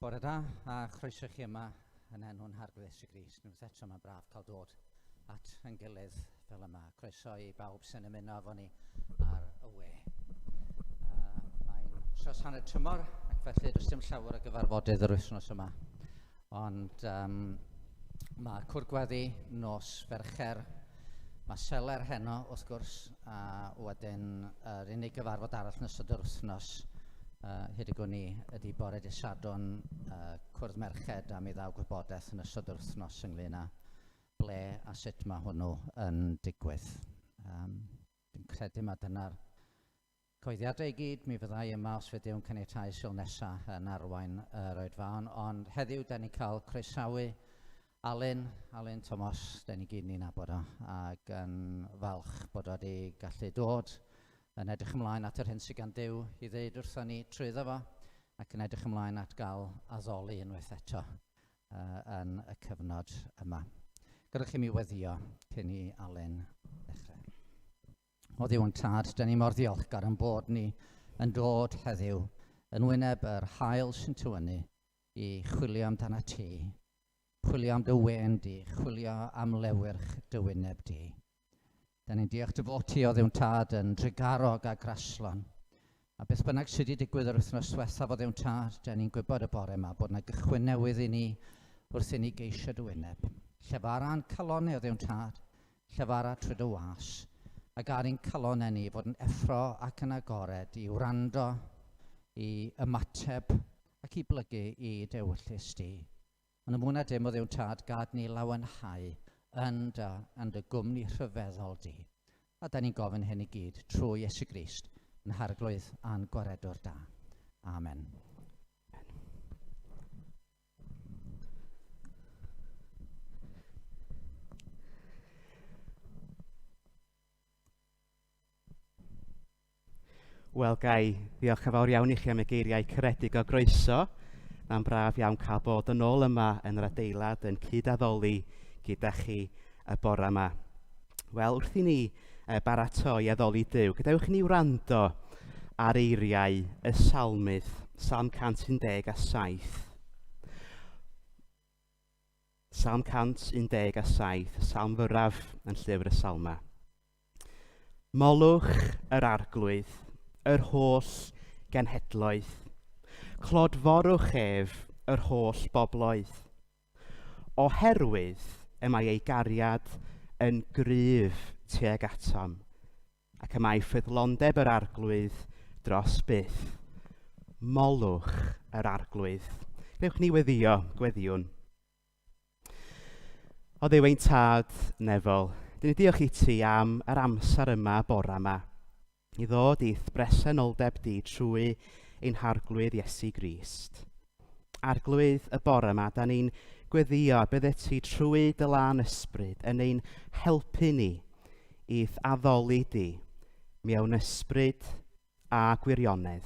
Bore da a chroeso chi yma yn enw'n Harglwydd Iesu Grist. Unwaith eto mae'n braf cael dod at yn gilydd fel yma. Croeso i bawb sy'n ymuno efo ni ar y we. Mae'n wythnos hanner tymor ac felly does dim llawer o gyfarfodydd yr wythnos yma. Ond mae cwrdd gweddi nos Fercher, mae seler heno wrth gwrs, a wedyn yr unig gyfarfod arall yn ystod yr wythnos hyd y gwn i ydy bore dydd Sadwrn, cwrdd merched, a mi ddaw gwybodaeth yn ystod yr wythnos ynglyn â ble a sut mae hwnnw yn digwydd. Dwi'n credu mai dyna'r cyhoeddiadau i gyd. Mi fyddai yma os fydd Duw'n caniatáu Sul nesaf yn arwain yr oedfaon, ond heddiw da ni'n cael croesawu Alun Thomas, da ni gyd ni'n nabod o, ac yn falch bod o wedi gallu dod, yn edrych ymlaen at yr hyn sydd gan Duw i ddeud wrthon ni trwyddo fo, ac yn edrych ymlaen at gael addoli unwaith eto yn y cyfnod yma. Gadewch i mi weddio cyn i Alun ddechrau. O Dduw yn Tad, da ni mor ddiolchgar yn bod ni yn dod heddiw yn wyneb yr haul sy'n tywynnu i chwilio amdano ti, chwilio am dy wên di, chwilio am lewyrch dy wyneb di. Da ni'n diolch dy fod ti o Dduw'n Tad yn drugarog a graslon. A beth bynnag sydd wedi digwydd yr wythnos diwethaf o Dduw'n Tad, da ni'n gwybod y bore yma bod yna gychwyn newydd i ni wrth i ni geisio dy wyneb. Llefara'n calonnau o Dduw'n Tad, llefara trwy dy was, a gad i'n calonnau ni fod yn effro ac yn agored i wrando, i ymateb ac i blygu i dewyllys di. Ond yn fwy na dim o Dduw'n Tad, gad ni lawenhau yn dy gwmni rhyfeddol di. A da ni'n gofyn hyn i gyd trwy Iesu Grist, yn Harglwydd a'n Gwaredwr da. Amen. Wel, gai ddiolch yn fawr iawn i chi am y geiriau caredig o groeso. Mae'n braf iawn cael bod yn ôl yma yn yr adeilad yn cyd-addoli gyda chi y bore yma. Wel, wrth i ni baratoi addoli Duw, gadewch i ni wrando ar eiriau y Salmydd, Salm 117. Salm 117, y salm fyrraf yn llyfr y Salmau. Molwch yr Arglwydd, yr holl genhedloedd. Clodforwch ef, yr holl bobloedd. Oherwydd y mae ei gariad yn gryf tuag atom, ac y mae ffyddlondeb yr Arglwydd dros byth. Molwch yr Arglwydd. Gwnewch ni weddïo, gweddïwn. O Dduw ein Tad nefol, dyn ni diolch i ti am yr amser yma bora yma, i ddod i'th bresenoldeb di trwy ein Harglwydd Iesu Grist. Arglwydd, y bore yma, da ni'n gweddio byddet ti trwy dy lân ysbryd yn ein helpu ni i'th addoli di mewn ysbryd a gwirionedd.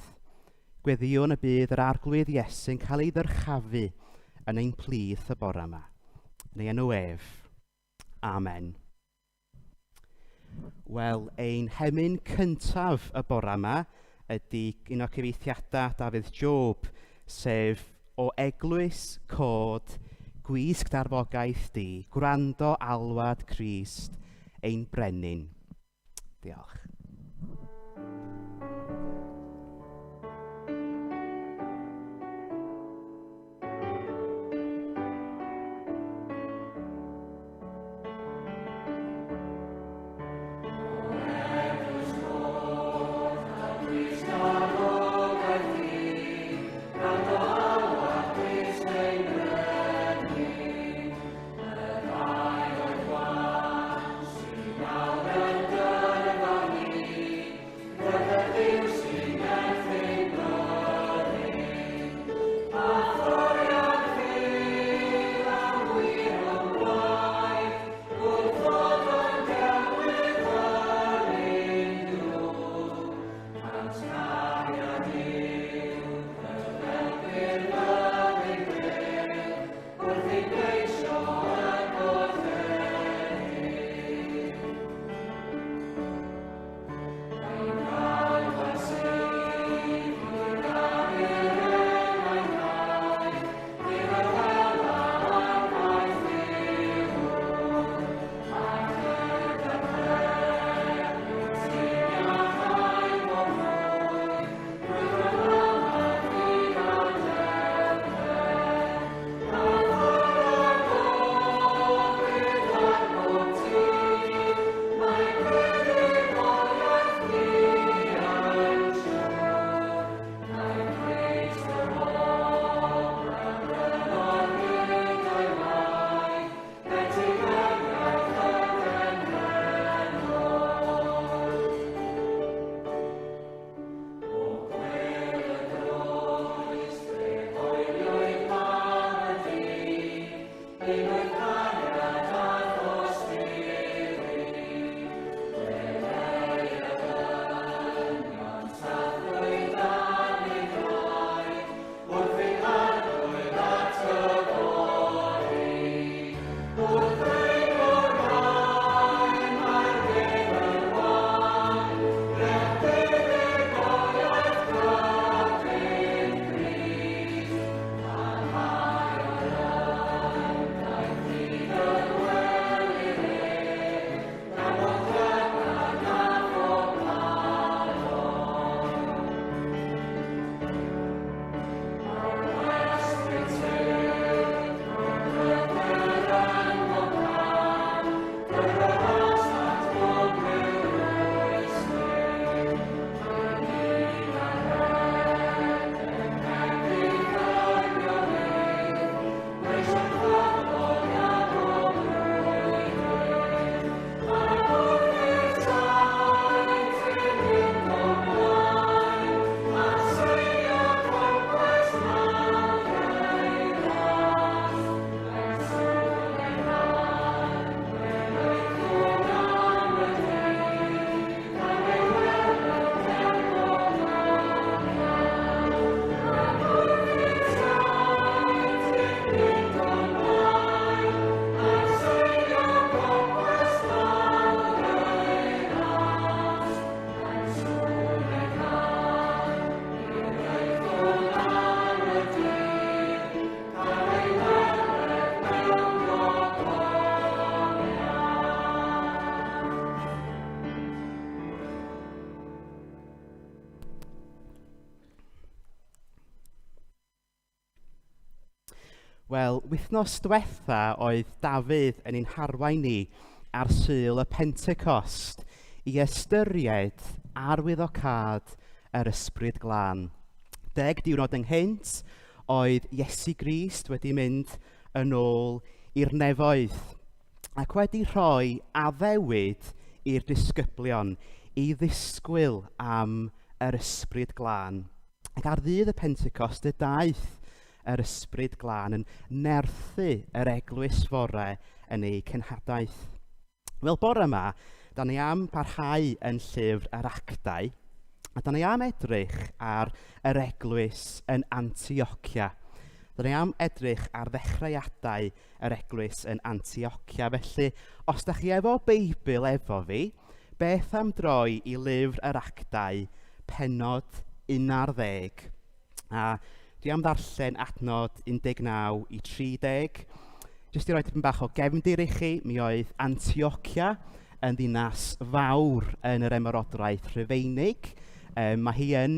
Gweddïwn y bydd yr Arglwydd Iesu'n cael ei ddyrchafu yn ein plith y bore yma. Yn ei enw ef. Amen. Wel, ein hemyn cyntaf y bore yma ydy un o cyfieithiadau Dafydd Job, sef o eglwys cod gwisg darfogaeth di, gwrando alwad Crist ein brenin. Diolch. Wel, wythnos diwetha oedd Dafydd yn ein harwain ni ar Sul y Pentecost i ystyried arwyddocâd yr Ysbryd Glân. 10 diwrnod ynghynt oedd Iesu Grist wedi mynd yn ôl i'r nefoedd ac wedi rhoi addewid i'r disgyblion i ddisgwyl am yr Ysbryd Glân. Ac ar ddydd y Pentecost y daeth yr Ysbryd Glân yn nerthu yr eglwys fore yn ei cenhadaeth. Wel, bore yma, da ni am parhau yn llyfr yr Actau, a da ni am edrych ar yr eglwys yn Antiocia. Da ni am edrych ar ddechreuadau yr eglwys yn Antiocia. Felly, os da chi efo Beibl efo fi, Beth am droi i lyfr yr Actau, pennod 11? A dwi am ddarllen adnod 19 i 30. Jyst i roi tipyn bach o gefndir i chi, mi oedd Antiocia yn ddinas fawr yn yr Ymerodraeth Rhufeinig. Mae hi yn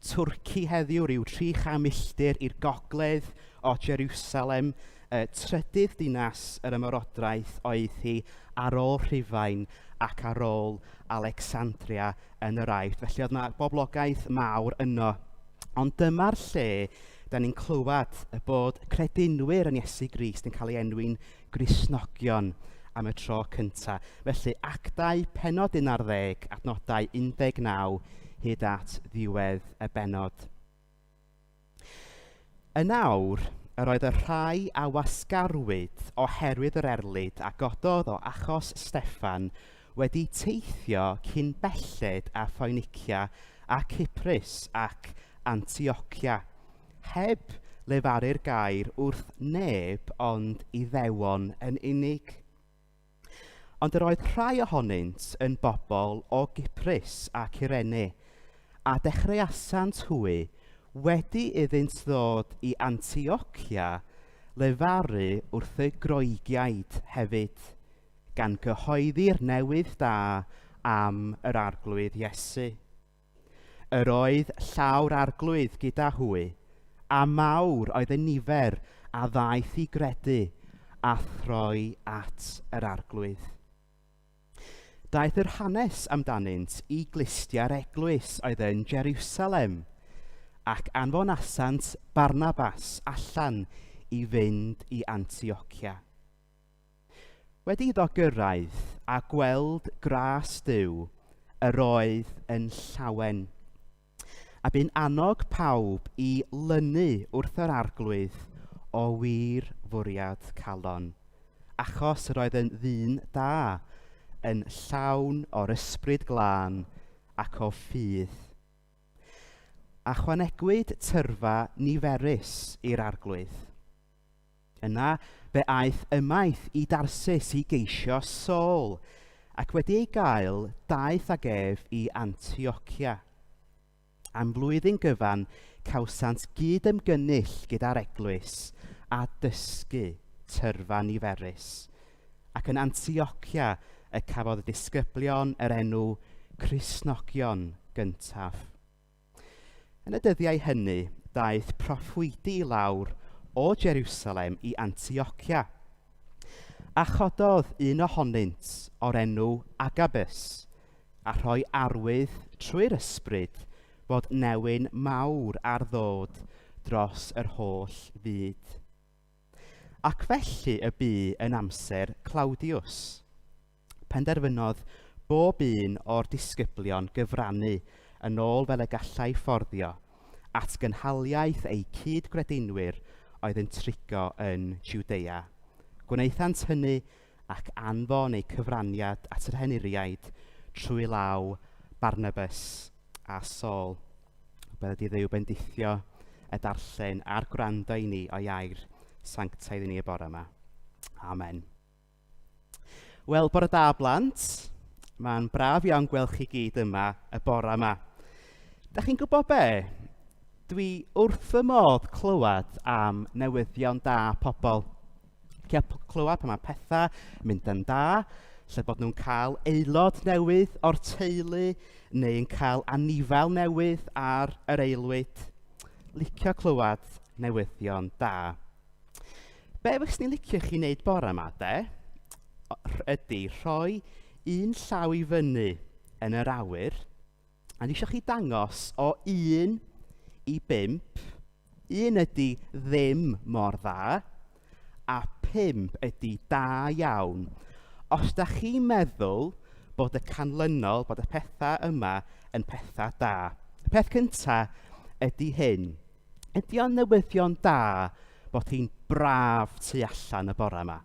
Twrci heddiw, rhyw 300 milltir i'r gogledd o Jerusalem. Trydydd dinas yr ymerodraeth oedd hi ar ôl Rhufain ac ar ôl Alexandria yn yr Aifft. Felly oedd yna boblogaeth mawr yno. Ond dyma'r lle da ni'n clywed y bod credinwyr yn Iesu Grist yn cael ei enwi'n Gristnogion am y tro cyntaf. Felly, Actau pennod 11, adnodau 19 hyd at ddiwedd y bennod. Yn awr, yr oedd y rhai a wasgarwyd oherwydd yr erlid a gododd o achos Steffan wedi teithio cyn belled â Phoenicia a Cyprus ac Antiocia, heb lefaru'r gair wrth neb ond Iddewon yn unig. Ond yr oedd rhai ohonynt yn bobl o Gyprus a Cyrene, a dechreuasant hwy, wedi iddynt ddod i Antiocia, lefaru wrth y Groegiaid hefyd, gan gyhoeddi'r newydd da am yr Arglwydd Iesu. Yr oedd llaw'r Arglwydd gyda hwy, a mawr oedd y nifer a ddaeth i gredu a throi at yr Arglwydd. Daeth yr hanes amdanynt i glustiau'r eglwys oedd yn Jeriwsalem, ac anfonasant Barnabas allan i fynd i Antiocia. Wedi iddo gyrraedd a gweld gras Duw, yr oedd yn llawen, a bu'n annog pawb i lynu wrth yr Arglwydd o wir fwriad calon, achos yr oedd yn ddyn da, yn llawn o'r Ysbryd Glân ac o ffydd. A chwanegwyd tyrfa niferus i'r Arglwydd. Yna fe aeth ymaith i Darsis i geisio Saul, ac wedi ei gael, daeth ag ef i Antiocia. Am flwyddyn gyfan cawsant gyd-ymgynnull gyda'r eglwys a dysgu tyrfa niferus. Ac yn Antiocia y cafodd y disgyblion yr enw Cristnogion gyntaf. Yn y dyddiau hynny, daeth proffwydi i lawr o Jeriwsalem i Antiocia. A chododd un ohonynt o'r enw Agabus, a rhoi arwydd trwy'r ysbryd fod newyn mawr ar ddod dros yr holl fyd. Ac felly y bu yn amser Claudius. Penderfynodd bob un o'r disgyblion gyfrannu yn ôl fel y gallai fforddio at gynhaliaeth eu cyd-gredinwyr oedd yn trigo yn Jwdea. Gwnaethant hynny ac anfon eu cyfraniad at yr henuriaid trwy law Barnabas a Saul. Bydded i Dduw bendithio y darllen a'r gwrando i ni o'i air sanctaidd i ni y bore yma. Amen. Wel, bore da blant. Mae'n braf iawn gweld chi gyd yma y bore yma. Da chi'n gwybod be? Dwi wrth fy modd clywed am newyddion da pobl. Cia clywed pan mae pethau mynd yn da, lle bod nhw'n cael aelod newydd o'r teulu neu yn cael anifail newydd ar yr aelwyd. Licio clywed. newyddion da. Be fyswn i'n licio chi wneud bore yma, de, ydy rhoi un llaw i fyny yn yr awyr, a dwi eisiau chi dangos o 1 i 5. 1 ydy ddim mor dda, a 5 ydy da iawn. Os da chi'n meddwl bod y canlynol, bod y pethau yma yn pethau da. Y peth cyntaf ydy hyn. Ydy o'n newyddion da bod hi'n braf tu allan y bore yma?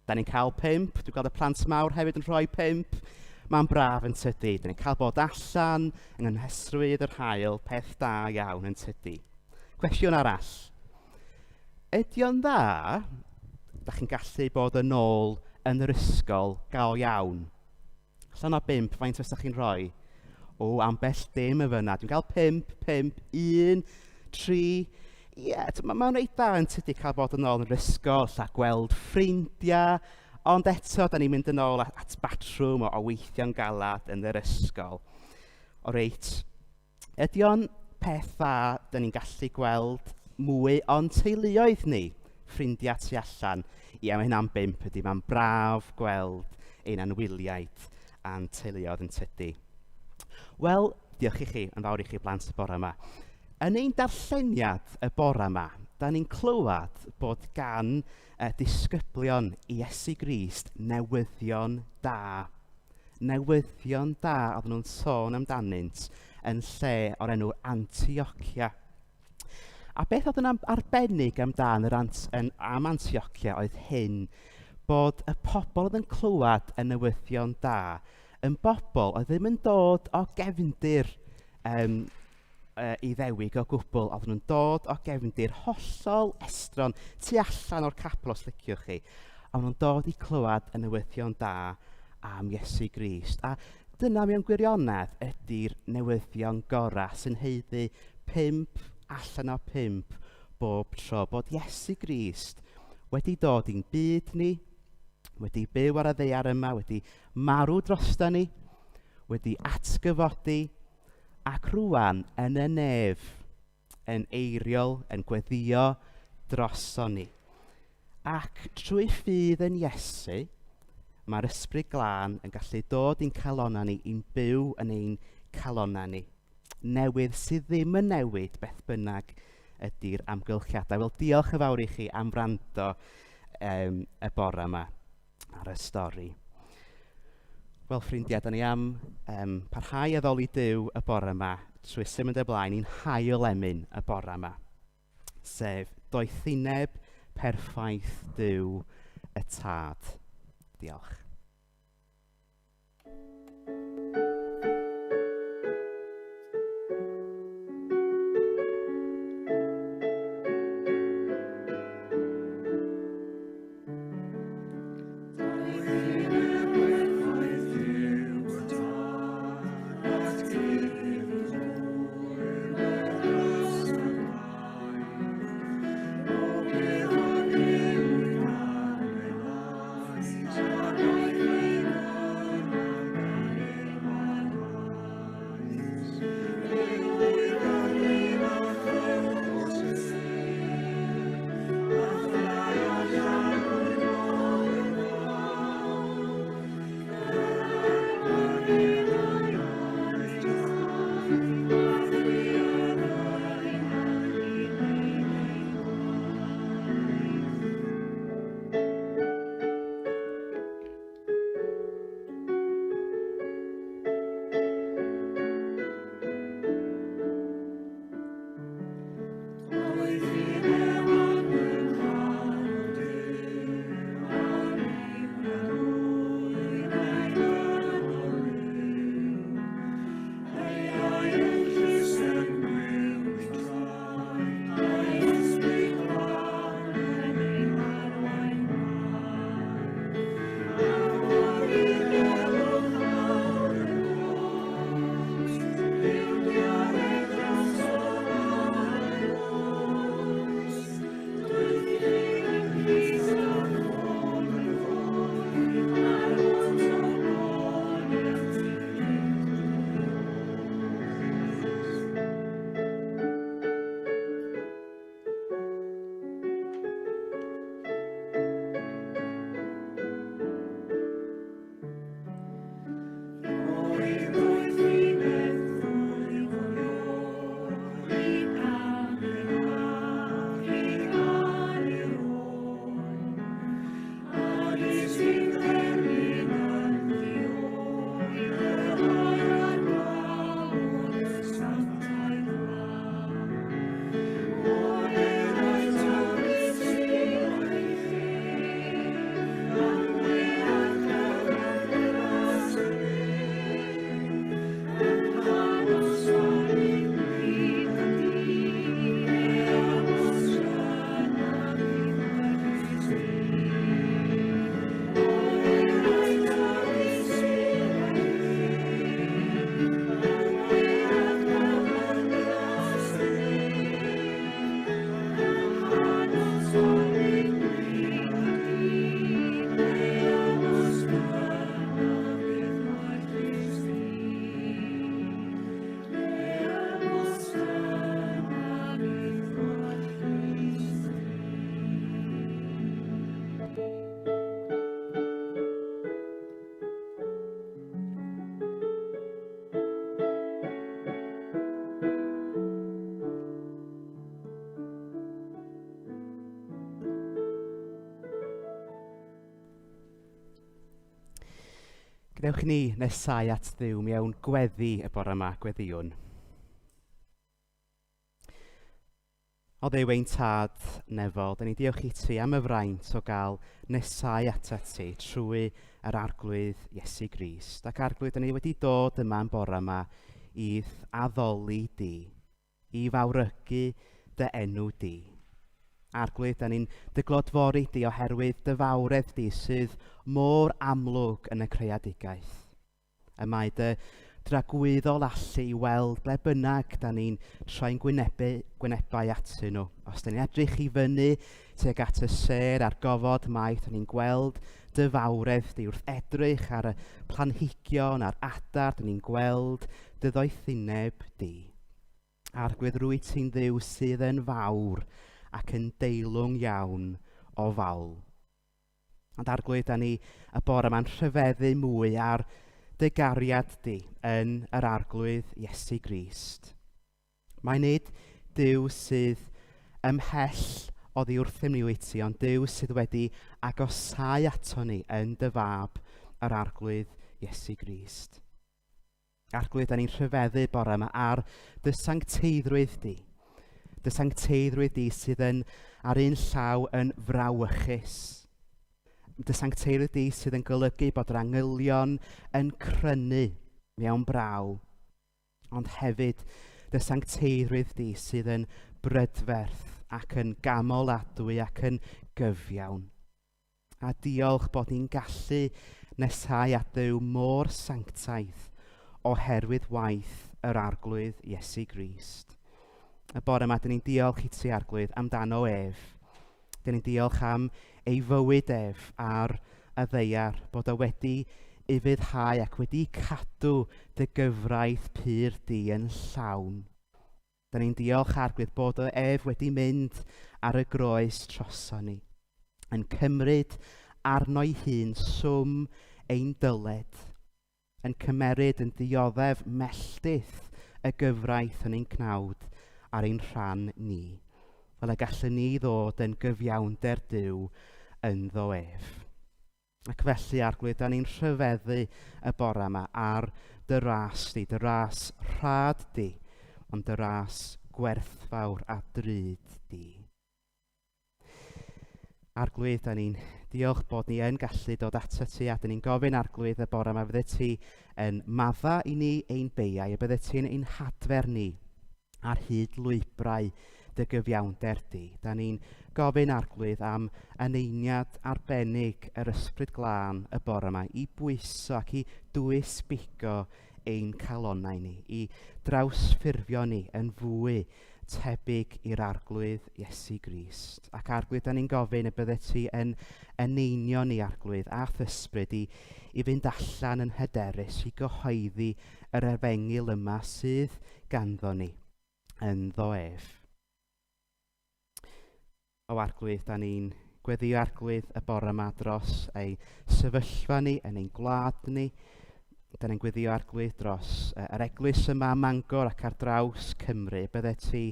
Da ni'n cael 5, dwi'n gweld y plant mawr hefyd yn rhoi 5. Mae'n braf yn tydi. Da ni'n cael bod allan yng nghynhesrwydd yr haul, peth da iawn yn tydi. Cwestiwn arall. Ydy o'n dda? Da chi'n gallu bod yn ôl yn yr ysgol gael iawn? Allan o 5, faint fysa chi'n rhoi? O, ambell dim y fyna. Dwi'n cael 5, 5, 1, 3. Ie, yeah, mae'n ma reit dda yn tydi cael bod yn ôl yn yr ysgol, lla gweld ffrindiau, ond eto, da ni'n mynd yn ôl at batrwm o weithio'n galad yn yr ysgol. O reit, ydy o'n peth dda dyn ni'n gallu gweld mwy o'n teuluoedd ni, ffrindiau tu allan? Ie, mae hynna'n 5 ydy, mae'n braf gweld ein anwyliaid a'n teuluoedd yn tydi. Wel, diolch i chi, yn fawr i chi blant y bore yma. Yn ein darlleniad y bore yma, da ni'n clywed bod gan y disgyblion Iesu Grist newyddion da. Newyddion da oedden nhw'n sôn amdanynt yn lle o'r enw Antiochia. A beth oedd yn arbennig amdan yr ant, yn, am Antiochia oedd hyn, bod y pobl oedd yn clywed y newyddion da yn bobl oedd ddim yn dod o gefndir Iddewig o gwbl, oedden nhw'n dod o gefndir hollol estron, tu allan o'r capel os liciwch chi. Oedden nhw'n dod i clywed y newyddion da am Iesu Grist. A dyna mewn gwirionedd ydy'r newyddion gorau sy'n haeddu 5 allan o 5 bob tro, bod Iesu Grist wedi dod i'n byd ni, wedi byw ar y ddaear yma, wedi marw drosta ni, wedi atgyfodi, Ac rŵan, yn y nef, yn eiriol, yn gweddio droson ni. Ac trwy ffydd yn Iesu, mae'r Ysbryd Glân yn gallu dod i'n calonnau ni, i'n byw yn ein calonnau ni. Newydd sydd ddim yn newid beth bynnag ydy'r amgylchiadau. Wel, diolch yn fawr i chi am wrando y bore yma ar y stori. Wel, ffrindiau, da ni am parhau addoli Duw y bore yma trwy symud ymlaen i'n hail emyn y bore yma, sef Doethineb Perffaith Duw y Tad. Diolch. Thank you. Gadewch i ni nesau at Dduw mewn gweddi y bore yma, gweddïwn. O Dduw ein Tad nefol, dyn ni'n diolch i ti am y fraint o gael nesau atat ti trwy yr Arglwydd Iesu Grist. Ac Arglwydd, dyn ni wedi dod yma yn bore yma i'th addoli di, i fawrygu dy enw di. Arglwydd, da ni'n dy glodfori di oherwydd dy fawredd di sydd mor amlwg yn y creadigaeth. Y mae dy dragwyddol allu i weld ble bynnag da ni'n troi'n gwynebu, gwynebau atyn nhw. Os da ni'n edrych i fyny tuag at y sêr a'r gofod maith, da ni'n gweld dy fawredd di wrth edrych ar y planhigion a'r adar, da ni'n gweld dy ddoethineb di. Arglwydd, rwyt ti'n Dduw sydd yn fawr ac yn deilwng iawn o fawl. Ond Arglwydd, da ni y bore yma'n rhyfeddu mwy ar dy gariad di yn yr Arglwydd Iesu Grist. Mae nid Duw sydd ymhell oddi wrthym ni wyt ti, ond Duw sydd wedi agosáu ato ni yn dy fab, yr Arglwydd Iesu Grist. Arglwydd, da ni'n rhyfeddu bore yma ar dy sancteiddrwydd di. Dy sancteiddrwydd di sydd yn ar un llaw yn frawychus. Dy sancteiddrwydd di sydd yn golygu bod yr angylion yn crynu mewn braw. Ond hefyd dy sancteiddrwydd di sydd yn brydferth ac yn gamoladwy ac yn gyfiawn. A diolch bod ni'n gallu nesau at Dduw mor sanctaidd oherwydd waith yr Arglwydd Iesu Grist. Y bore yma, dyn ni'n diolch i ti, Arglwydd, amdano ef. Dyn ni'n diolch am ei fywyd ef ar y ddaear, bod o wedi ufuddhau ac wedi cadw dy gyfraith pur di yn llawn. Da ni'n diolch Arglwydd bod o ef wedi mynd ar y groes troso ni, yn cymryd arno'i hun swm ein dyled, yn cymeryd yn dioddef melltith y gyfraith yn ein cnawd ar ein rhan ni, fel y gallwn ni ddod yn gyfiawnder Duw ynddo ef. Ac felly, Arglwydd, da ni'n rhyfeddu y bore yma ar dy ras di, dy ras rhad di, ond dy ras gwerthfawr a drud di. Arglwydd, da ni'n diolch bod ni yn gallu dod ato ti a da ni'n gofyn Arglwydd y bore yma fydde ti yn madda i ni ein beiau a bydde ti'n ein hadfer ni ar hyd lwybrau dy gyfiawnder di. Da ni'n gofyn Arglwydd am aneiniad arbennig yr Ysbryd Glân y bore yma i bwyso ac i dwys bigo ein calonnau ni, i drawsffurfio ni yn fwy tebyg i'r Arglwydd Iesu Grist. Ac Arglwydd, da ni'n gofyn y bydde ti yn eneinio ni, Arglwydd, a'th ysbryd i, i fynd allan yn hyderus i gyhoeddi yr efengyl yma sydd ganddo ni ynddo ef. O Arglwydd, da ni'n gweddio Arglwydd y bore yma dros ei sefyllfa ni yn ein gwlad ni. Da ni'n gweddio Arglwydd dros yr eglwys yma ym Mangor ac ar draws Cymru. Bydde ti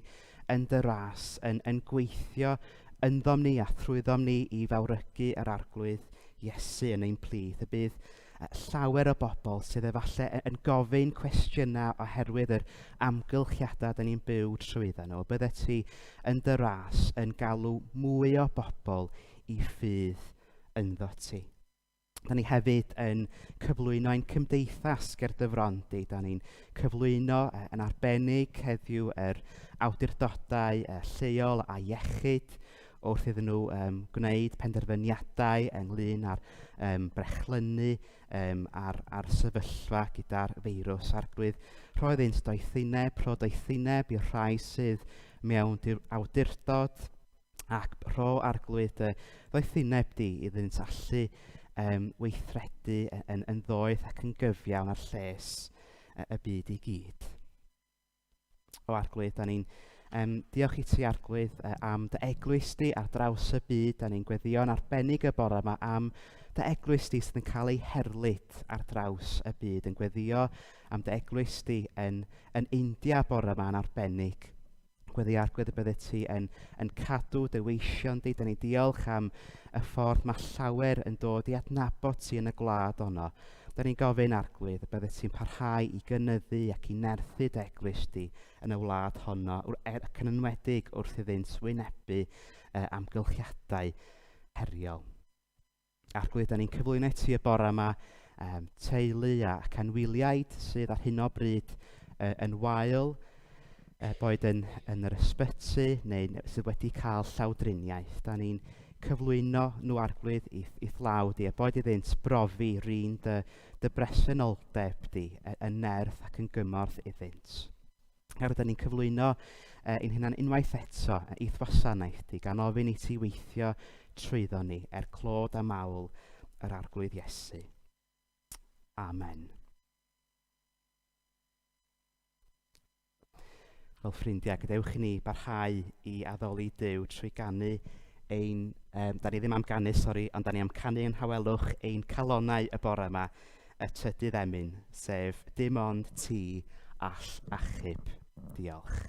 yn dy ras, yn, yn gweithio ynddom ni a thrwyddom ni i fawrygu yr Arglwydd Iesu yn ein plith. Y bydd llawer o bobl sydd efallai yn gofyn cwestiynau oherwydd yr amgylchiadau da ni'n byw trwyddo nhw. Bydde ti yn dy ras yn galw mwy o bobl i ffydd ynddo ti. Da ni hefyd yn cyflwyno ein cymdeithas ger dy fron di. Da ni'n cyflwyno yn arbennig heddiw yr awdurdodau lleol a iechyd wrth iddyn nhw um, gwneud penderfyniadau ynglyn â'r um, brechlynu um, a'r, a'r sefyllfa gyda'r feirws. Arglwydd, rho iddynt doethineb, rho doethineb i'r rhai sydd mewn awdurdod, ac rho Arglwydd dy ddoethineb di iddynt allu um, weithredu yn, yn ddoeth ac yn gyfiawn ar lles y byd i gyd. O Arglwydd, da ni'n um, diolch i ti Arglwydd am dy eglwys di ar draws y byd. Da ni'n gweddïo'n arbennig y bore yma am dy eglwys di sydd yn cael ei herlid ar draws y byd. Yn gweddio am dy eglwys di yn, yn India bore yma yn arbennig. Gweddi Arglwydd y bydde ti yn, yn cadw dy weision di. Da ni'n diolch am y ffordd mae llawer yn dod i adnabod ti yn y gwlad ono. Da ni'n gofyn, Arglwydd, y byddet ti'n parhau i gynyddu ac i nerthu dy eglwys di yn y wlad honno, er, ac yn enwedig wrth iddynt wynebu amgylchiadau heriol. Arglwydd, da ni'n cyflwyno i ti y bore yma um, teulu ac anwyliaid sydd ar hyn o bryd yn wael, boed yn, yn yr ysbyty neu sydd wedi cael llawdriniaeth. Da ni'n cyflwyno nhw arglwydd i'th, i'th law di, a boed iddynt brofi rîn dy, dy bresenoldeb di yn nerth ac yn gymorth iddynt. Ac rydyn ni'n cyflwyno ein hunan unwaith eto i'th wasanaeth di, gan ofyn i ti weithio trwyddo ni er clod a mawl yr Arglwydd Iesu. Amen. Wel ffrindiau, gadewch i ni barhau i addoli Duw trwy ganu ein... Um, da ni ddim am ganu, sori, ond da ni am canu yn hawelwch ein calonau y bore yma, y trydydd emyn, sef Dim ond ti all achub. Diolch.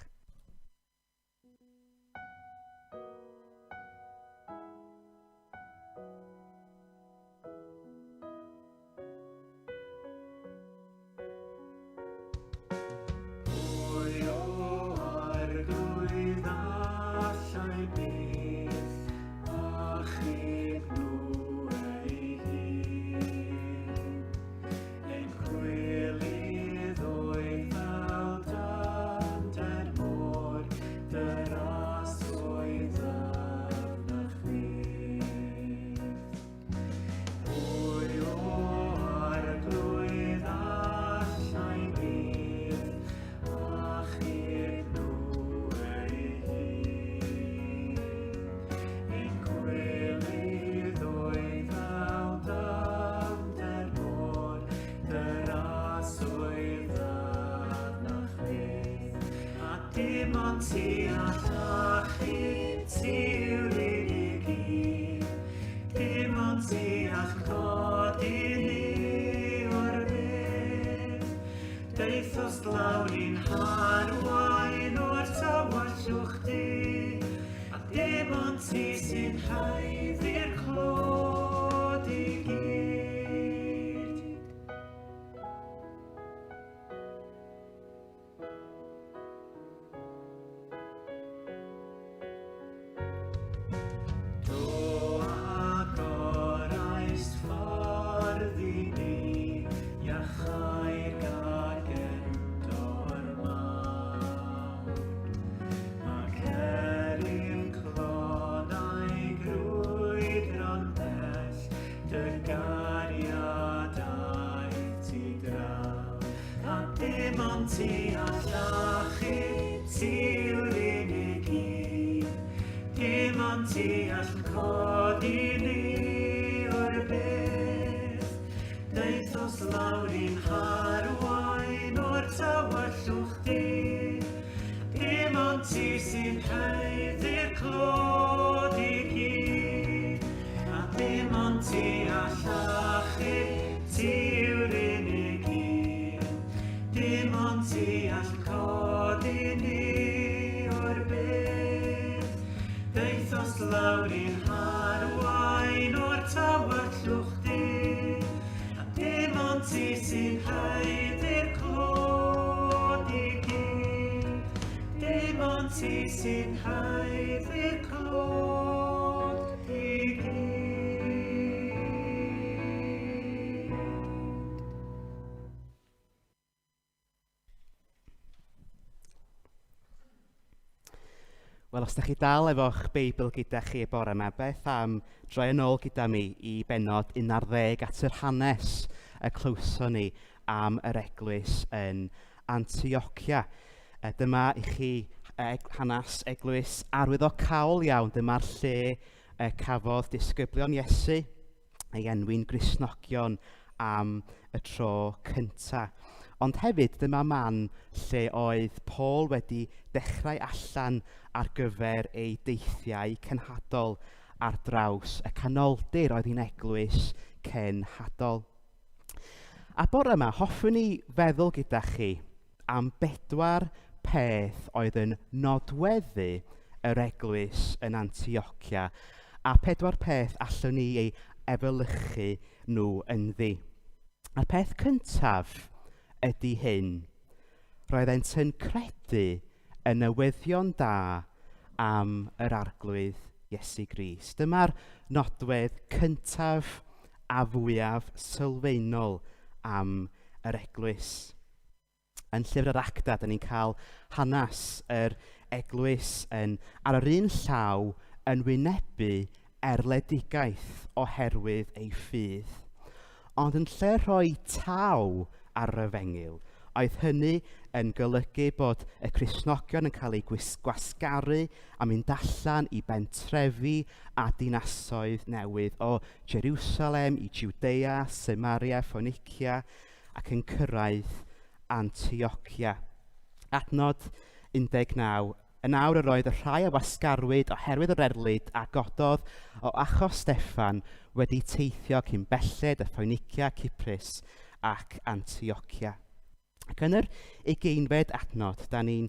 Pwy o arglwydd allai byth achub nhw ei hun? Ein gwilydd oedd fel dyfnder môr, dy ras oedd ddyfnach fyth. Pwy o arglwydd allai byth achub nhw ei hun? Ein gwilydd oedd fel dyfnder môr, dy ras oedd ddyfnach fyth. A dim ond ti all achub, ti yw'r unig un. Dim ond ti all codi ni o'r bedd. Daethost lawr i'n harwain o'r tywyllwch du, a dim ond ti sy'n haeddu'r clod i gyd. Do agoraist ffordd i ni, iachau'r gagendor mawr. Ac er i'm clonau grwydro'n bell, dy gariad aeth ti draw. A dim ond ti all achub, ti yw'r unig un. Dim ond ti all codi ni o'r bedd. Daethost lawr i'n harwain o'r tywyllwch du. Dim ond ti sy'n haeddu'r clod i gyd. A dim ond ti all achub, ti yw'r unig un. Dim ond ti all codi ni o'r bedd. Daethost lawr i'n harwain o'r tywyllwch du. A dim ond ti sy'n haeddu'r clod i gyd. Dim ond ti sy'n haeddu'r clod i gyd. Wel, os ydych chi dal efo'ch Beibl gyda chi y bore yma, beth am droi yn ôl gyda mi i benod 11 at yr hanes y clywson ni am yr eglwys yn Antiocia. Dyma i chi hanes eglwys arwyddocaol iawn. Dyma'r lle cafodd disgyblion Iesu ei enwi'n Gristnogion am y tro cynta. Ond hefyd, dyma man lle oedd Paul wedi dechrau allan ar gyfer ei deithiau cenhadol ar draws y canoldir oedd hi'n eglwys cenhadol. A bore yma, hoffwn i feddwl gyda chi am bedwar peth oedd yn nodweddu yr eglwys yn Antiocia, a pedwar peth allwn ni ei efelychu nhw ynddi. A'r peth cyntaf ydy hyn. Roeddent yn credu y newyddion da am yr Arglwydd Iesu Grist. Dyma'r nodwedd cyntaf a fwyaf sylfaenol am yr eglwys. Yn llyfr yr Acta, da ni'n cael hanes yr eglwys yn, ar yr un llaw, yn wynebu erledigaeth oherwydd ei ffydd. Ond yn lle rhoi taw ar yr efengyl, oedd hynny yn golygu bod y Cristnogion yn cael eu gwasgaru a mynd allan i bentrefi a dinasoedd newydd o Jerusalem i Jwdea, Samaria, Ffonicia, ac yn cyrraedd Antiocia. Adnod 19. Yn awr yr oedd y rhai a wasgarwyd oherwydd yr erlid a gododd o achos Steffan wedi teithio cyn belled y Phoenicia, Cyprus ac Antiocia. Ac yn yr ugeinfed adnod, da ni'n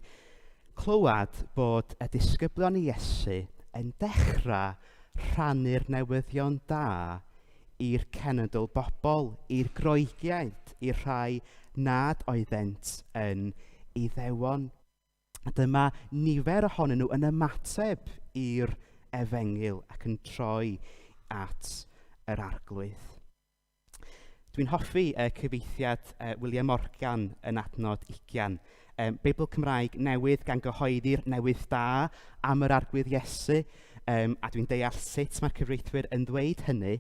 clywed bod y disgyblion i Iesu yn dechrau rhannu'r newyddion da i'r cenedl bobl, i'r Groegiaid, i'r rhai nad oeddent yn Iddewon. A dyma nifer ohonyn nhw yn ymateb i'r efengyl ac yn troi at yr arglwydd. Dwi'n hoffi cyfieithiad William Morgan yn adnod 20. Beibl Cymraeg newydd gan gyhoeddi'r newydd da am yr arglwydd Iesu. A dwi'n deall sut mae'r cyfreithwyr yn dweud hynny,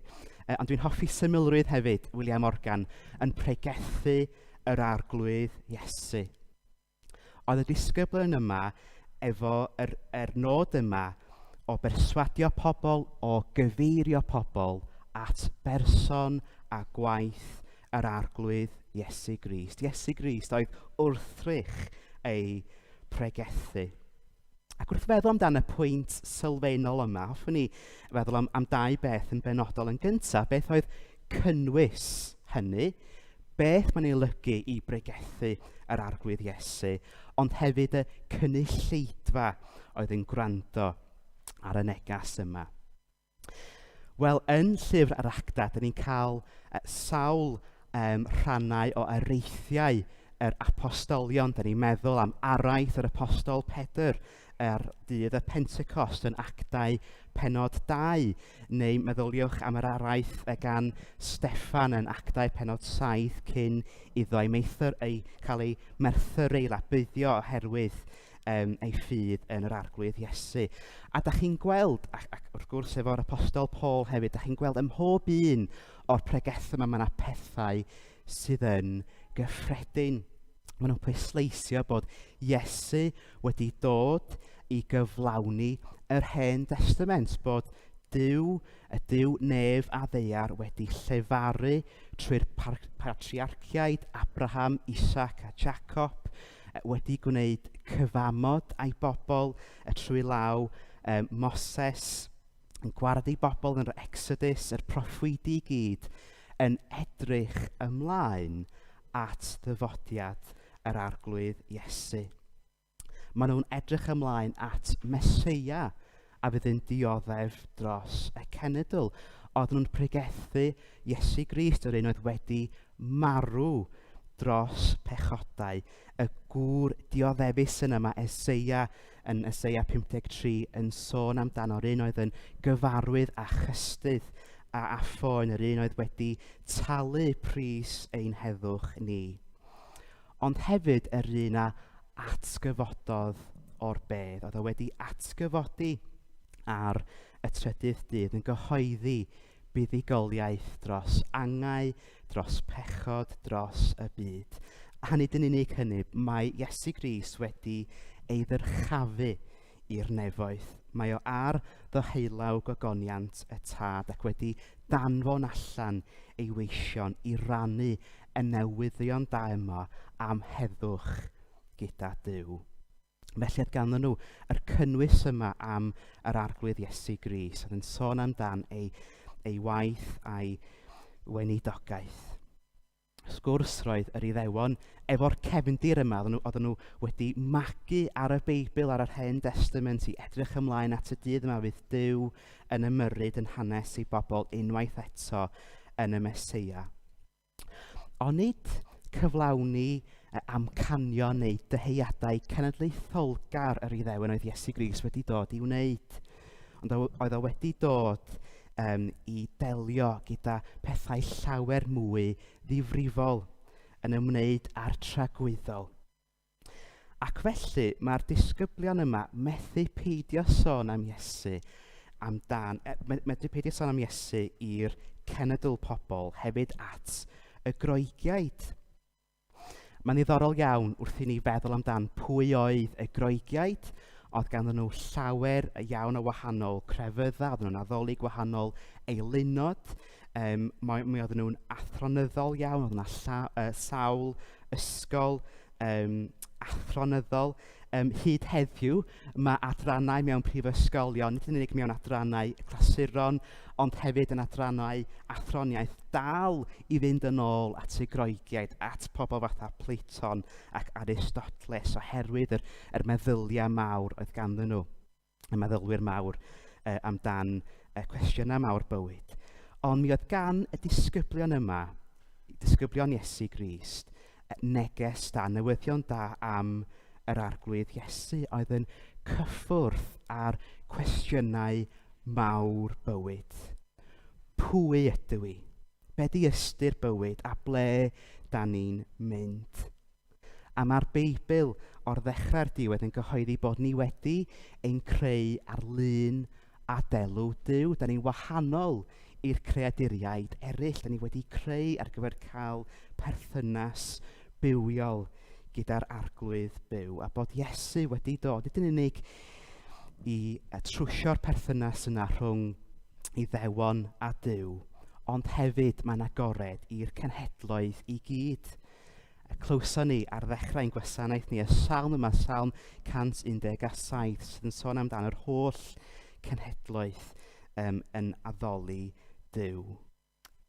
ond dwi'n hoffi symlrwydd hefyd William Morgan yn pregethu yr arglwydd Iesu. Oedd y disgyblion yma efo yr, yr nod yma o berswadio pobl, o gyfeirio pobl at berson a gwaith yr Arglwydd Iesu Grist. Iesu Grist oedd wrthrych ei pregethu. Ac wrth feddwl amdan y pwynt sylfaenol yma, hoffwn i feddwl am, am dau beth yn benodol. Yn gyntaf, beth oedd cynnwys hynny? Beth mae'n ei olygu i bregethu yr Arglwydd Iesu, ond hefyd y cynulleidfa oedd yn gwrando ar y neges yma. Wel, yn llyfr yr Acta, dyn ni'n cael sawl um, rhannau o areithiau yr apostolion. Dyn ni'n meddwl am araith yr apostol Pedr ar dydd y Pentecost yn Actau penod 2, neu meddyliwch am yr araith gan Steffan yn Actau penod 7 cyn iddo ei, meithyr, ei cael ei merthyru, ei labyddio oherwydd um, ei ffydd yn yr Arglwydd Iesu. A da chi'n gweld, ac, ac wrth gwrs efo'r apostol Paul hefyd, da chi'n gweld ym mhob un o'r pregethau yma, mae yna pethau sydd yn gyffredin. Maen nhw'n pwysleisio bod Iesu wedi dod i gyflawni yr Hen Testament, bod Duw, y Duw nef a ddaear wedi llefaru trwy'r patriarchiaid Abraham, Isaac a Jacob, wedi gwneud cyfamod â'i bobl y trwy law um, Moses, yn gwared ei bobl yn yr Exodus, yr proffwydi i gyd, yn edrych ymlaen at ddyfodiad yr Arglwydd Iesu. Maen nhw'n edrych ymlaen at Meseia a fydd yn dioddef dros y cenedl. Oedden nhw'n pregethu Iesu Grist, yr un oedd wedi marw dros pechodau. Y gŵr dioddefus yna mae Eseia yn Eseia 53 yn sôn amdano, yr un oedd yn gyfarwydd â chystudd a a phoen, yr un oedd wedi talu pris ein heddwch ni. Ond hefyd yr un a atgyfododd o'r bedd. Oedd o wedi atgyfodi ar y trydydd dydd yn gyhoeddi buddugoliaeth dros angau, dros pechod, dros y byd. A nid yn unig hynny, mae Iesu Grist wedi ei ddyrchafu i'r nefoedd. Mae o ar ddoheulaw gogoniant y Tad ac wedi danfon allan ei weision i rannu y newyddion da yma am heddwch gyda Duw. Felly oedd ganddyn nhw yr cynnwys yma am yr Arglwydd Iesu Grist, oedd yn sôn amdan ei, ei waith a'i weinidogaeth. Sgwrs roedd yr Iddewon efo'r cefndir yma, oedden nhw, oedden nhw wedi magu ar y Beibl, ar yr Hen Testament, i edrych ymlaen at y dydd yma fydd Duw yn ymyrryd yn hanes ei bobl unwaith eto yn y Meseia. Ond nid cyflawni amcanion neu dyheuadau cenedlaetholgar yr Iddewon oedd Iesu Grist wedi dod i wneud, ond oedd o wedi dod um, i delio gyda pethau llawer mwy ddifrifol yn ymwneud â'r tragwyddol. Ac felly mae'r disgyblion yma methu peidio sôn am Iesu amdan, medru peidio sôn am Iesu i'r cenedl pobl, hefyd at y Groegiaid. Mae'n ddiddorol iawn wrth i ni feddwl amdan pwy oedd y Groegiaid. Oedd ganddyn nhw llawer iawn o wahanol crefyddau, oedden nhw'n addoli gwahanol eilunod, um, mi oedden nhw'n athronyddol iawn, oedd yna sawl ysgol um, athronyddol. Hyd heddiw, mae adrannau mewn prifysgolion, nid yn unig mewn adrannau clasuron, ond hefyd yn adrannau athroniaeth dal i fynd yn ôl at y Groegiaid, at pobl fatha Platon ac Aristoteles, oherwydd yr, yr meddyliau mawr oedd ganddyn nhw. y meddylwyr mawr uh, amdan y cwestiynau mawr bywyd. Ond mi oedd gan y disgyblion yma, disgyblion Iesu Grist, neges da, newyddion da am yr arglwydd Iesu oedd yn cyffwrdd ar cwestiynau mawr bywyd. Pwy ydw i? Be di ystyr bywyd a ble da ni'n mynd? A mae'r Beibl o'r ddechrau'r diwedd yn gyhoeddi bod ni wedi ein creu ar lun a delw Duw. Da ni'n wahanol i'r creaduriaid eraill. Da ni wedi creu ar gyfer cael perthynas bywiol gyda'r Arglwydd byw. A bod Iesu wedi dod, nid yn unig i trwsio'r perthynas yna rhwng Iddewon a Duw, ond hefyd mae'n agored i'r cenhedloedd i gyd. Y clywson ni ar ddechrau ein gwasanaeth ni y salm yma, Salm 117, sydd yn sôn amdan yr holl cenhedloedd um, yn addoli Duw.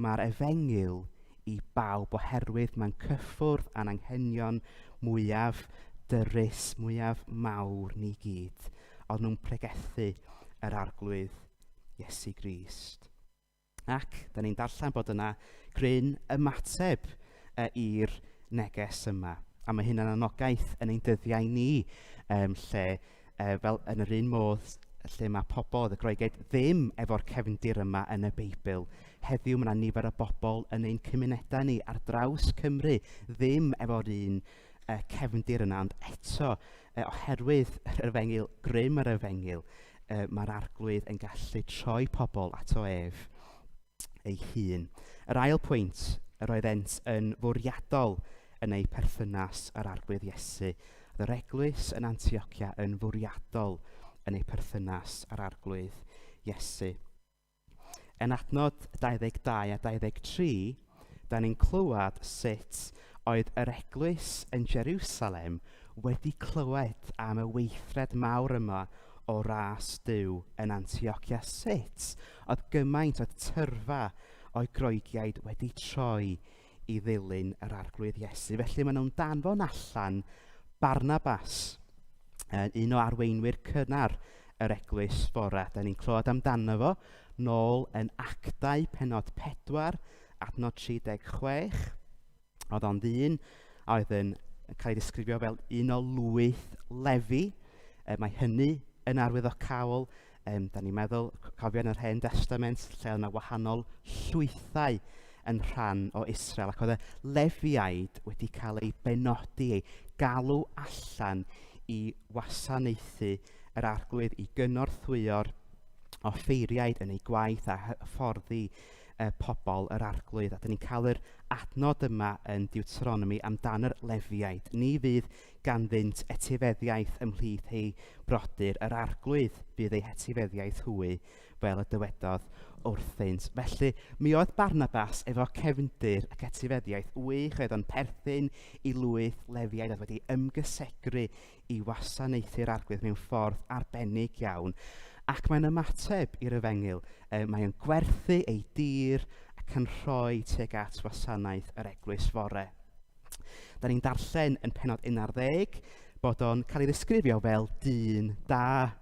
Mae'r efengyl i bawb oherwydd mae'n cyffwrdd â'n anghenion mwyaf dyrys, mwyaf mawr ni gyd. Oedd nhw'n pregethu yr arglwydd Iesu Grist. Ac da ni'n darllen bod yna gryn ymateb i'r neges yma. A mae hynna'n anogaeth yn ein dyddiau ni, um, lle uh, fel yn yr un modd lle mae pobl, y Groegiaid, ddim efo'r cefndir yma yn y Beibl. Heddiw mae yna nifer o bobl yn ein cymunedau ni ar draws Cymru ddim efo'r un uh, cefndir yna, ond eto, uh, oherwydd yr efengyl, grym yr efengyl, uh, mae'r arglwydd yn gallu troi pobl ato ef ei hun. Yr ail pwynt, yr oeddent yn fwriadol yn eu perthynas â'r arglwydd Iesu. Oedd yr eglwys yn Antiochia yn fwriadol yn ei perthynas â'r arglwydd Iesu. Yn adnod 22 a 23, da ni'n clywed sut oedd yr eglwys yn Jerusalem wedi clywed am y weithred mawr yma o ras Duw yn Antiochia. Sut oedd gymaint oedd tyrfa o'i Groegiaid wedi troi i ddilyn yr Arglwydd Iesu. Felly maen nhw'n danfon allan Barnabas, un o arweinwyr cynnar yr eglwys fore. Da ni'n clywed amdano fo nôl yn Actau penod 4, adnod 36. Oedd o'n ddyn a oedd yn cael ei ddisgrifio fel un o lwyth Lefi. Mae hynny yn arwyddocaol. Da ni'n meddwl, cofio yn yr Hen Testament, lle oedd yna wahanol llwythau yn rhan o Israel, ac oedd y Lefiaid wedi cael eu benodi, eu galw allan i wasanaethu yr arglwydd, i gynorthwyo'r offeiriaid yn eu gwaith a hyfforddi pobl yr arglwydd. A dyn ni'n cael yr adnod yma yn Deuteronomy amdan yr Lefiaid. Ni fydd ganddynt etifeddiaeth ymhlith eu brodyr, yr arglwydd fydd eu hetifeddiaeth hwy, fel y dywedodd wrthynt. Felly, mi oedd Barnabas efo cefndir ac etifeddiaeth wych, oedd o'n perthyn i lwyth Lefiaid oedd wedi ymgysegru i wasanaethu'r arglwydd mewn ffordd arbennig iawn. Ac mae'n ymateb i'r efengyl. Mae o'n gwerthu ei dir ac yn rhoi tuag at wasanaeth yr eglwys fore. Da ni'n darllen yn penod 11 bod o'n cael ei ddisgrifio fel dyn da.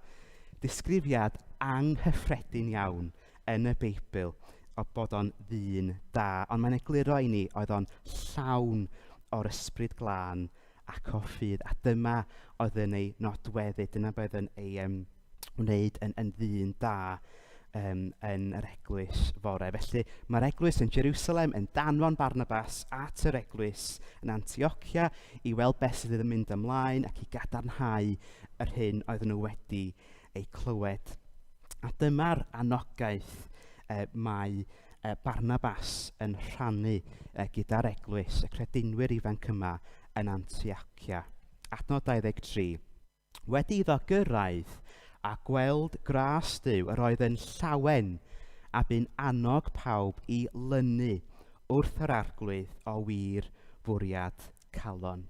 Disgrifiad anghyffredin iawn yn y Beibl. o bod o'n ddyn da, ond mae'n egluro i ni oedd o'n llawn o'r ysbryd glân ac o ffydd, a dyma oedd yn ei nodweddu, dyna beth oedd yn ei um, wneud yn, yn ddyn da um, yn yr eglwys fore. Felly mae'r eglwys yn Jerusalem yn danfon Barnabas at yr eglwys yn Antiochia i weld beth sydd yn mynd ymlaen ac i gadarnhau yr hyn oedden nhw wedi ei clywed. A dyma'r anogaeth eh, mae eh, Barnabas yn rhannu eh, gyda'r eglwys, y credinwyr ifanc yma yn Antiochia. Adnod 23. Wedi iddo gyrraedd a gweld gras Duw, yr oedd yn llawen a bu'n annog pawb i lynu wrth yr Arglwydd o wir fwriad calon.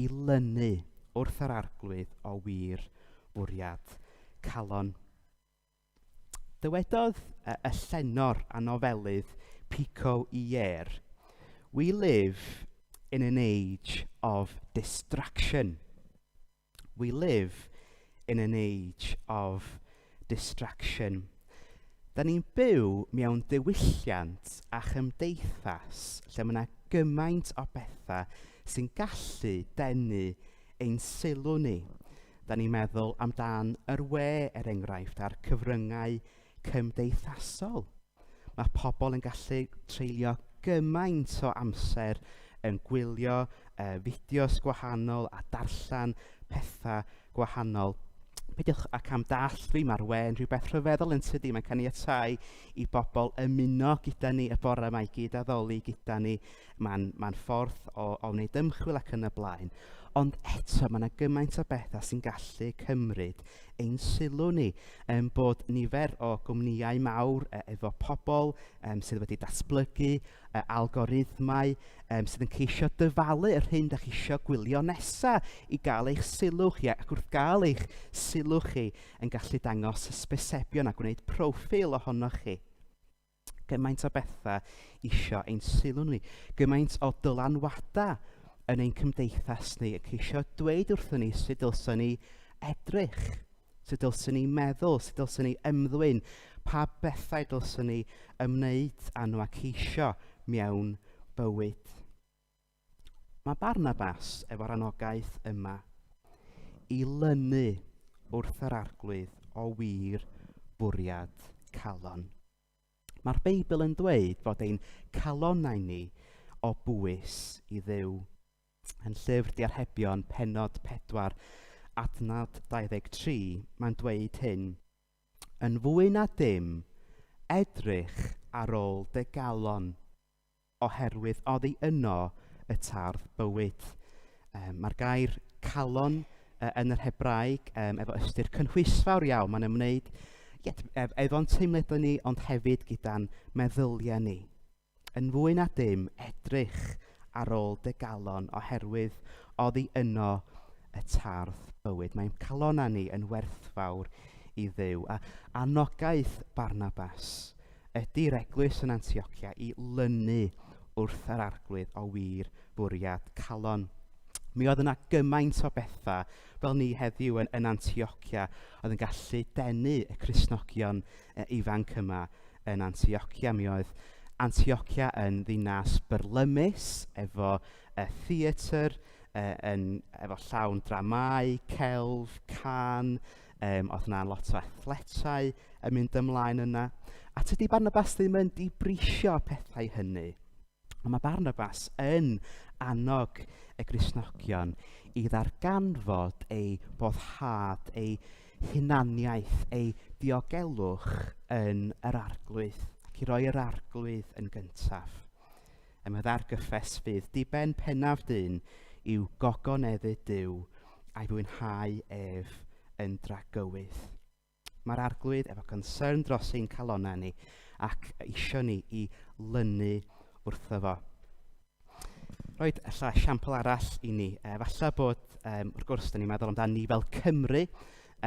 I lynu wrth yr Arglwydd o wir fwriad calon. Dywedodd y llenor a nofelydd Pico Iyer, We live in an age of distraction. We live in an age of distraction. Da ni'n byw mewn diwylliant a chymdeithas lle mae yna gymaint o bethau sy'n gallu denu ein sylw ni. Da ni'n meddwl amdan yr we, er enghraifft, a'r cyfryngau cymdeithasol. Mae pobl yn gallu treulio gymaint o amser yn gwylio uh, fideos gwahanol a darllen pethau gwahanol. Peidiwch ac am dathlu, mae'r we yn rhywbeth rhyfeddol yn tydi, mae'n caniatáu i bobl ymuno gyda ni y bore yma i gyd addoli gyda ni. Mae'n mae ffordd o, o wneud ymchwil ac yn y blaen. Ond eto, mae yna gymaint o bethau sy'n gallu cymryd ein sylw ni, um, bod nifer o gwmnïau mawr uh, efo pobl um, sydd wedi datblygu uh, algorithmau um, sydd yn ceisio dyfalu yr hyn da chi eisiau gwylio nesaf i gael eich sylw chi, ac wrth gael eich sylw chi yn gallu dangos hysbysebion a gwneud proffil ohonoch chi. Gymaint o bethau isio ein sylw ni, gymaint o dylanwadau yn ein cymdeithas ni, yn ceisio dweud wrthyn ni sut dylswn ni edrych, sut dylswn ni meddwl, sut dylswn ni ymddwyn, pa bethau dylswn ni ymwneud â nhw a ceisio mewn bywyd. Mae Barnabas efo'r anogaeth yma i lynu wrth yr Arglwydd o wir fwriad calon. Mae'r Beibl yn dweud fod ein calonnau ni o bwys i Dduw. Yn llyfr Diarhebion, penod 4, adnod 23, mae'n dweud hyn. Yn fwy na dim, edrych ar ôl dy galon, oherwydd oddi yno y tardd bywyd. Um, Mae'r gair calon uh, yn yr Hebraeg um, efo ystyr cynhwysfawr iawn. Mae'n ymwneud ie, efo'n teimladau ni, ond hefyd gyda'n meddyliau ni. Yn fwy na dim, edrych ar ôl dy galon, oherwydd oddi yno y tardd bywyd. Mae'n calonau ni yn werthfawr i Dduw. A anogaeth Barnabas ydy'r eglwys yn Antiochia i lynu wrth yr Arglwydd o wir fwriad calon. Mi oedd yna gymaint o bethau fel ni heddiw yn, yn Antiochia oedd yn gallu denu y Cristnogion ifanc yma yn Antiochia. Mi oedd Antiochia yn ddinas byrlymus efo y theatr, yn, efo llawn dramau, celf, can, um, oedd yna lot o athletau yn mynd ymlaen yna. A tydi Barnabas ddim yn dibrisio pethau hynny. Ond mae Barnabas yn annog y Gristnogion i ddarganfod ei boddhad, ei hunaniaeth, ei diogelwch yn yr Arglwydd, ac i roi yr Arglwydd yn gyntaf. Y mae ddargyffes fydd diben pennaf dyn yw gogoneddu Duw a'i fwynhau ef yn dragywydd. Mae'r Arglwydd efo concern dros ein calonnau ni ac isio ni i lynu wrtho fo. Roed ella esiampl arall i ni. E, falle bod, um, wrth gwrs, da ni'n meddwl amdan ni fel Cymru,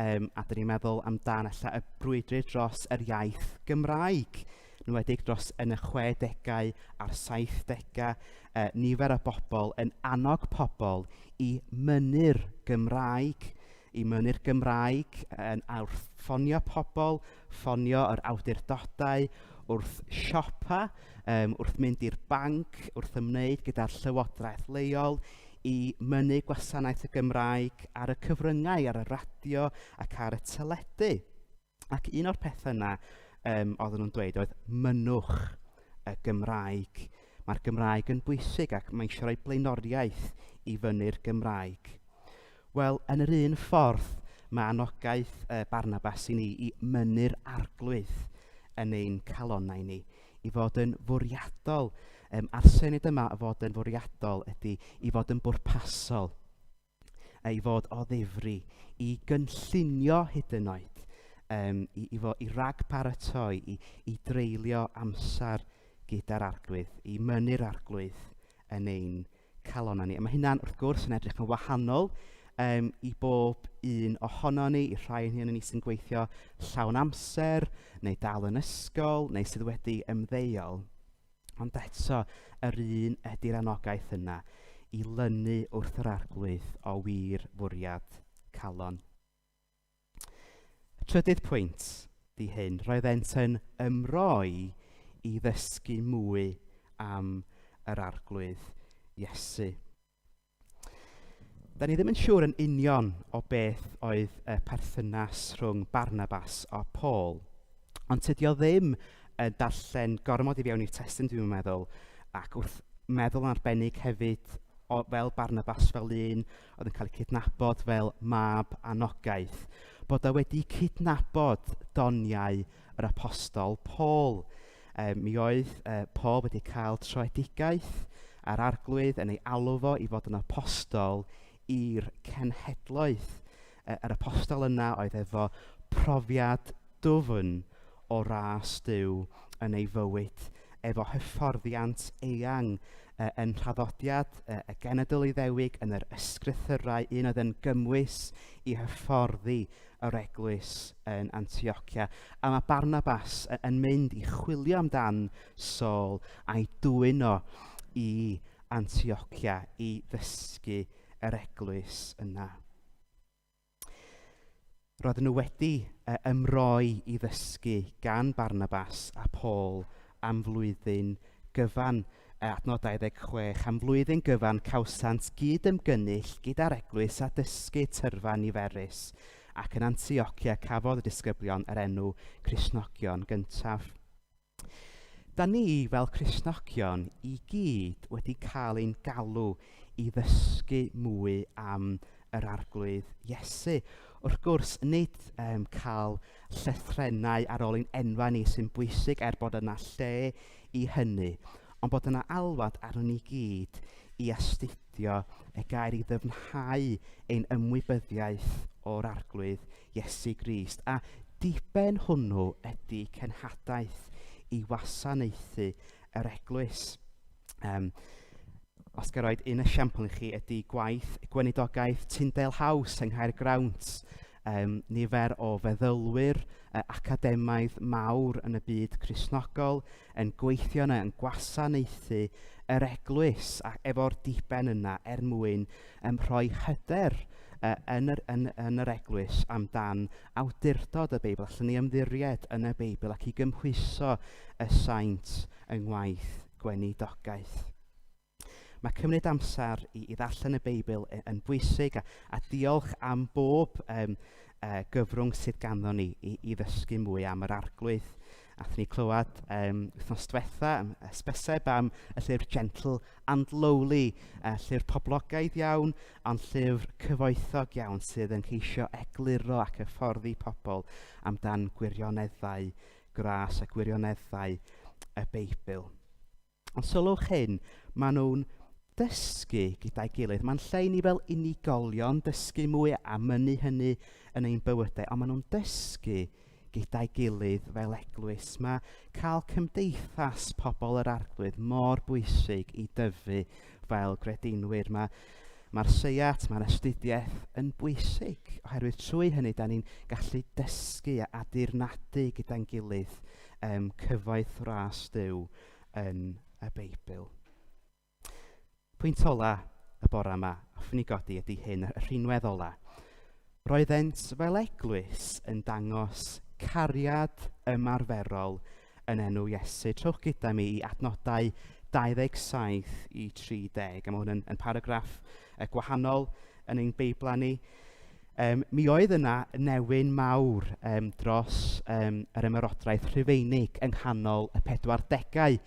um, a da ni'n meddwl amdan ella y brwydr dros yr iaith Gymraeg, yn enwedig dros yn y 60au a'r 70au, uh, nifer o bobl yn annog pobl i mynnu'r Gymraeg, i mynnu'r Gymraeg yn wrth ffonio pobl, ffonio yr awdurdodau, wrth siopa, um, wrth mynd i'r banc, wrth ymwneud gyda'r llywodraeth leol, i mynnu gwasanaeth y Gymraeg ar y cyfryngau, ar y radio ac ar y teledu. Ac un o'r pethau yna um, oedden nhw'n dweud oedd mynnwch y Gymraeg. Mae'r Gymraeg yn bwysig ac mae eisiau rhoi blaenoriaeth i fyny'r Gymraeg. Wel, yn yr un ffordd, mae anogaeth Barnabas i ni i mynnu'r arglwydd yn ein calonnau ni, i fod yn fwriadol. Um, a'r syniad yma o fod yn fwriadol ydy i fod yn bwrpasol. ei fod o ddifri, i gynllunio hyd yn oed, um, i, i, fo, i ragparatoi, i, i dreulio amser gyda'r arglwydd, i mynnu'r arglwydd yn ein calonnau ni. A mae hynna'n, wrth gwrs, yn edrych yn wahanol um, i bob un ohono ni, i rhai yn ni sy'n gweithio llawn amser, neu dal yn ysgol, neu sydd wedi ymddeol. Ond eto, yr un ydy'r anogaeth yna i lynu wrth yr arglwydd o wir fwriad calon. Y trydydd pwynt di hyn, roeddent yn ymroi i ddysgu mwy am yr arglwydd Iesu. Da ni ddim yn siŵr yn union o beth oedd y perthynas rhwng Barnabas a Paul, ond tydi o ddim yn darllen gormod i fewn i'r testun dwi'n meddwl, ac wrth meddwl yn arbennig hefyd o, fel Barnabas fel un oedd yn cael ei cydnabod fel mab anogaeth, bod o wedi cydnabod doniau yr apostol Paul. Um, mi oedd uh, Paul wedi cael troedigaeth a'r arglwydd yn ei alw fo i fod yn apostol i'r cenhedloedd. Uh, yr apostol yna oedd efo profiad dwfn o ras Duw yn ei fywyd, efo hyfforddiant eang uh, yn nhraddodiad uh, y genedl Iddewig yn yr ysgrythyrau, un oedd yn gymwys i hyfforddi yr eglwys yn Antiocia. A mae Barnabas yn mynd i chwilio amdan Saul a'i dwyn o i Antiocia i ddysgu yr eglwys yna. Roedden nhw wedi ymroi i ddysgu gan Barnabas a Paul am flwyddyn gyfan. Adnod 26, Am flwyddyn gyfan cawsant gyd-ymgynnull gyda'r eglwys a dysgu tyrfa niferus, ac yn Antiocia cafodd y disgyblion yr enw Cristnogion gyntaf. Da ni fel Cristnogion i gyd wedi cael ein galw i ddysgu mwy am yr Arglwydd Iesu. Wrth gwrs, nid um, cael llythrennau ar ôl ein enwau ni sy'n bwysig er bod yna lle i hynny, ond bod yna alwad arnon ni gyd i astudio y gair i ddyfnhau ein ymwybyddiaeth o'r Arglwydd Iesu Grist. A diben hwnnw ydy cenhadaeth i wasanaethu yr eglwys. Um, os gael roed un esiampl i chi ydy gwaith gweinidogaeth Tyndale House yng Nghaergrawnt. Um, nifer o feddylwyr uh, academaidd mawr yn y byd Cristnogol yn gweithio yna, yn gwasanaethu yr eglwys ac efo'r diben yna er mwyn um, rhoi hyder uh, yn, yr, yn, yn yr eglwys amdan awdurdod y Beibl. Allan ni ymddiried yn y Beibl ac i gymhwyso y saint yng ngwaith gweinidogaeth. Mae cymryd amser i, i ddarllen y Beibl yn bwysig a, a diolch am bob um, uh, gyfrwng sydd ganddo ni i, i ddysgu mwy am yr arglwydd. Athyn ni clywed um, wythnos diwetha am ysbyseb am y llyfr Gentle and Lowly, uh, llyfr poblogaidd iawn, ond llyfr cyfoethog iawn sydd yn ceisio egluro ac hyfforddi pobl amdan gwirioneddau gras a gwirioneddau y Beibl. Ond sylwch hyn, maen nhw'n dysgu gyda'i gilydd. Mae'n lle i ni fel unigolion dysgu mwy a mynnu hynny yn ein bywydau, ond maen nhw'n dysgu gyda'i gilydd fel eglwys. Mae cael cymdeithas pobl yr arglwydd mor bwysig i dyfu fel gredinwyr. Mae Mae'r seiat, mae'r astudiaeth yn bwysig, oherwydd trwy hynny da ni'n gallu dysgu a dirnadu gyda'n gilydd um, cyfoeth ras Duw yn y Beibl. Pwynt ola y bore yma, hoffwn i godi ydy hyn, y rhinwedd ola. Roeddent fel eglwys yn dangos cariad ymarferol yn enw Iesu. Trowch gyda mi i adnodau 27 i 30, a mae hwn yn, yn paragraff gwahanol yn ein Beiblau ni. Um, mi oedd yna newyn mawr um, dros um, yr ymerodraeth Rhufeinig yng nghanol y 40au.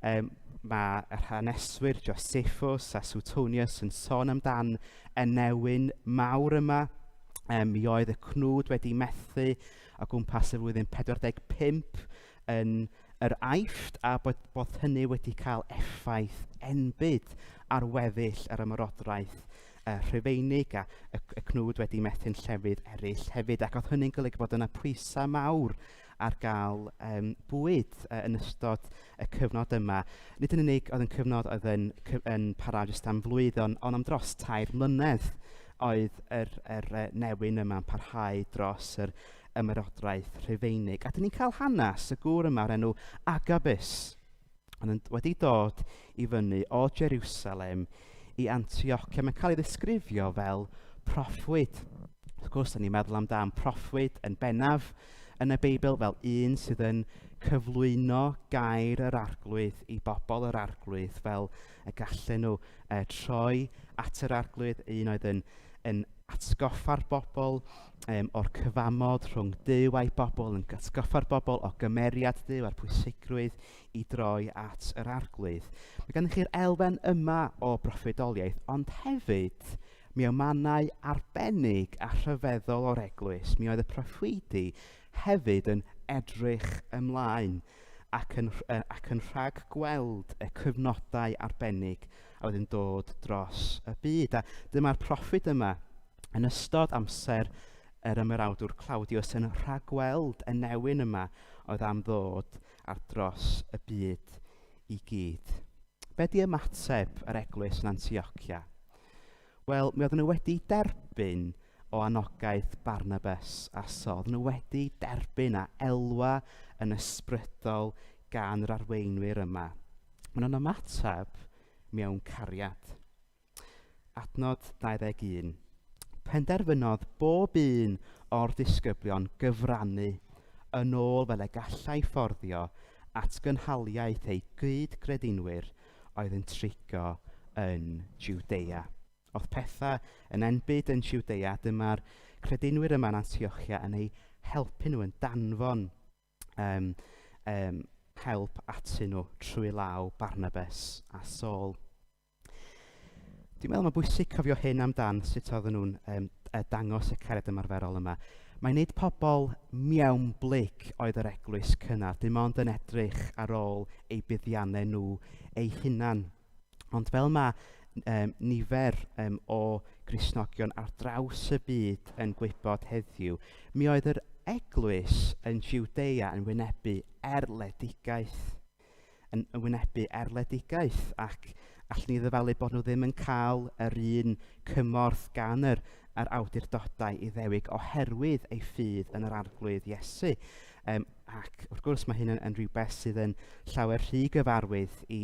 Um, mae yr haneswyr Josephus a Suetonius yn sôn amdan y newyn mawr yma. Um, mi oedd y cnwd wedi methu o gwmpas y flwyddyn 45 yn yr Aifft a bod, bod hynny wedi cael effaith enbyd ar weddill yr ymerodraeth Rhufeinig a y, y cnwd wedi methu'n llefydd eraill hefyd ac oedd hynny'n golygu bod yna pwysau mawr ar gael um, bwyd yn ystod y cyfnod yma. Nid yn unig oedd yn cyfnod oedd yn, yn para jyst am flwyddyn, ond am dros tair mlynedd oedd yr, yr newyn yma'n parhau dros yr ymerodraeth Rhufeinig. A dyn ni'n cael hanes y gŵr yma o'r enw Agabus, ond wedi dod i fyny o Jerusalem i Antioch. Mae'n cael ei ddisgrifio fel proffwyd. Wrth gwrs, da ni'n meddwl amdan proffwyd yn bennaf yn y Beibl fel un sydd yn cyflwyno gair yr arglwydd i bobl yr arglwydd fel y gallen nhw troi at yr arglwydd, un oedd yn, yn atgoffa'r bobl um, o'r cyfamod rhwng Duw a'i bobl, yn atgoffa'r bobl o gymeriad Duw a'r pwysigrwydd i droi at yr arglwydd. Mae gennych chi'r elfen yma o broffwydoliaeth, ond hefyd mewn mannau arbennig a rhyfeddol o'r eglwys, mi oedd y proffwydi hefyd yn edrych ymlaen ac yn, ac yn rhag gweld y cyfnodau arbennig a oedd yn dod dros y byd. A dyma'r proffwyd yma yn ystod amser yr ymerawdwr Claudius yn rhagweld y newyn yma oedd am ddod ar dros y byd i gyd. Be di ymateb yr eglwys yn Antiochia? Wel, mi oedden nhw wedi derbyn o anogaeth Barnabas a Saul. Oedden nhw wedi derbyn a elwa yn ysbrydol gan yr arweinwyr yma. Maen nhw'n ymateb mewn cariad. Adnod 21. Penderfynodd bob un o'r disgyblion gyfrannu yn ôl fel y gallai fforddio at gynhaliaeth ei gyd-gredinwyr oedd yn trigo yn Jwdea. Oedd pethau yn enbyd yn Jwdea, dyma'r credinwyr yma yn Antiochia yn eu helpu nhw, yn danfon um, um, help atyn nhw trwy law Barnabas a Saul. Dwi'n meddwl mae'n bwysig cofio hyn amdan sut oedden nhw'n um, dangos y cariad ymarferol yma. Mae nid pobl mewnblyg oedd yr eglwys cynnar, dim ond yn edrych ar ôl eu buddiannau nhw eu hunan. Ond fel mae um, nifer um, o Gristnogion ar draws y byd yn gwybod heddiw, mi oedd yr eglwys yn Judea yn wynebu erledigaeth. yn wynebu erledigaeth ac allwn ni ddyfalu bod nhw ddim yn cael yr un cymorth gan yr, yr awdurdodau Iddewig oherwydd eu ffydd yn yr Arglwydd Iesu. Um, ac wrth gwrs mae hyn yn, yn rhywbeth sydd yn llawer rhy gyfarwydd i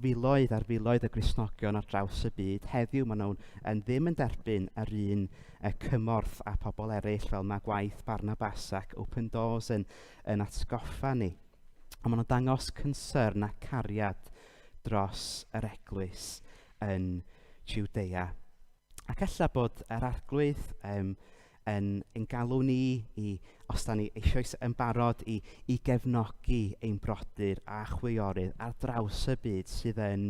filoedd ar filoedd o Gristnogion ar draws y byd. Heddiw maen nhw'n yn ddim yn derbyn yr un y cymorth a pobl eraill fel mae gwaith Barnabas ac Open Doors yn, yn atgoffa ni. Ond maen nhw'n dangos concern a cariad dros yr eglwys yn Judea. Ac ella bod yr arglwydd um, yn, yn galw ni i, os da ni eisoes yn barod i, i gefnogi ein brodyr a chwiorydd ar draws y byd sydd yn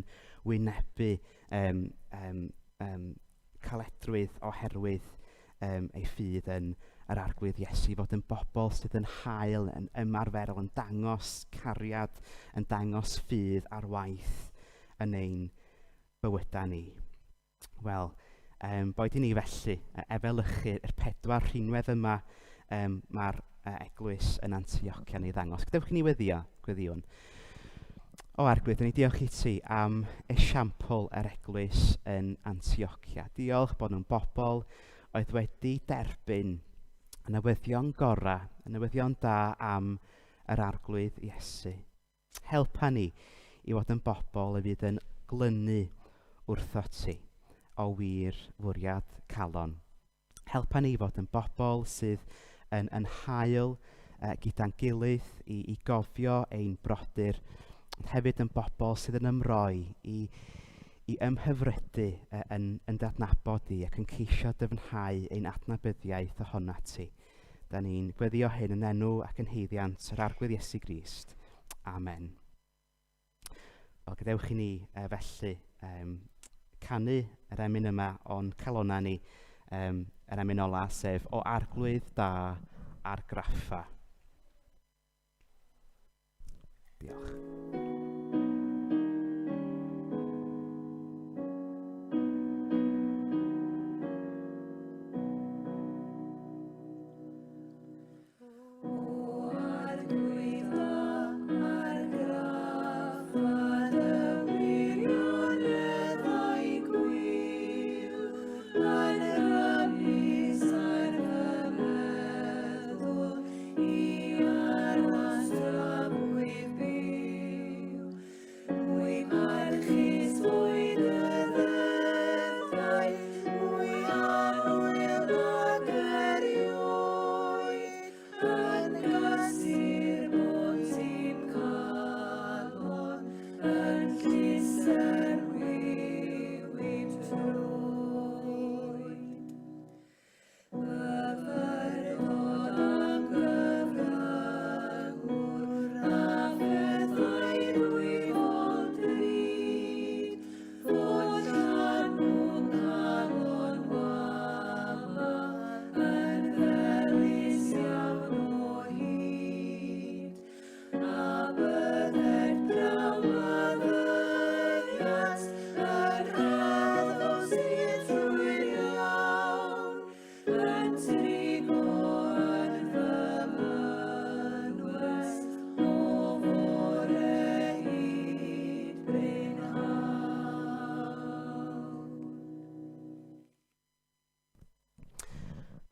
wynebu um, um, um, caledrwydd oherwydd um, ei ffydd yn yr Arglwydd Iesu, fod yn bobl sydd yn hael, yn ymarferol, yn dangos cariad, yn dangos ffydd ar waith yn ein bywydau ni. Wel, um, boed i ni felly efelychu'r pedwar rhinwedd yma um, mae'r eglwys yn Antiochia yn ei ddangos. Gadewch i ni weddio, gweddiwn. O Arglwydd, ni diolch i ti am esiampl yr eglwys yn Antiochia. Diolch bod nhw'n bobl oedd wedi derbyn y newyddion gorau, y newyddion da am yr Arglwydd Iesu. Helpa ni i fod yn bobl y fydd yn glynu wrtho ti o wir fwriad calon. Helpa ni i fod yn bobl sydd yn, yn hael, gyda'n gilydd i, i gofio ein brodyr, ond hefyd yn bobl sydd yn ymroi i, i ymhyfrydu yn, yn dadnabod di ac yn ceisio dyfnhau ein adnabyddiaeth ohonat ti. Da ni'n gweddio hyn yn enw ac yn haeddiant yr Arglwydd Iesu Grist. Amen. Wel, gadewch i ni felly um, canu yr emyn yma o'n calonnau ni, um, yr emyn ola, sef O Arglwydd Da Argraffa. Diolch.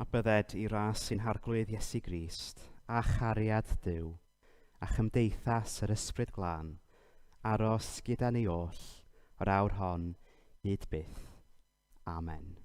A bydded i ras sy'n harglwydd Iesu Grist, a chariad Duw, a chymdeithas yr Ysbryd Glân, aros gyda ni oll, o'r awr hon, hyd byth. Amen.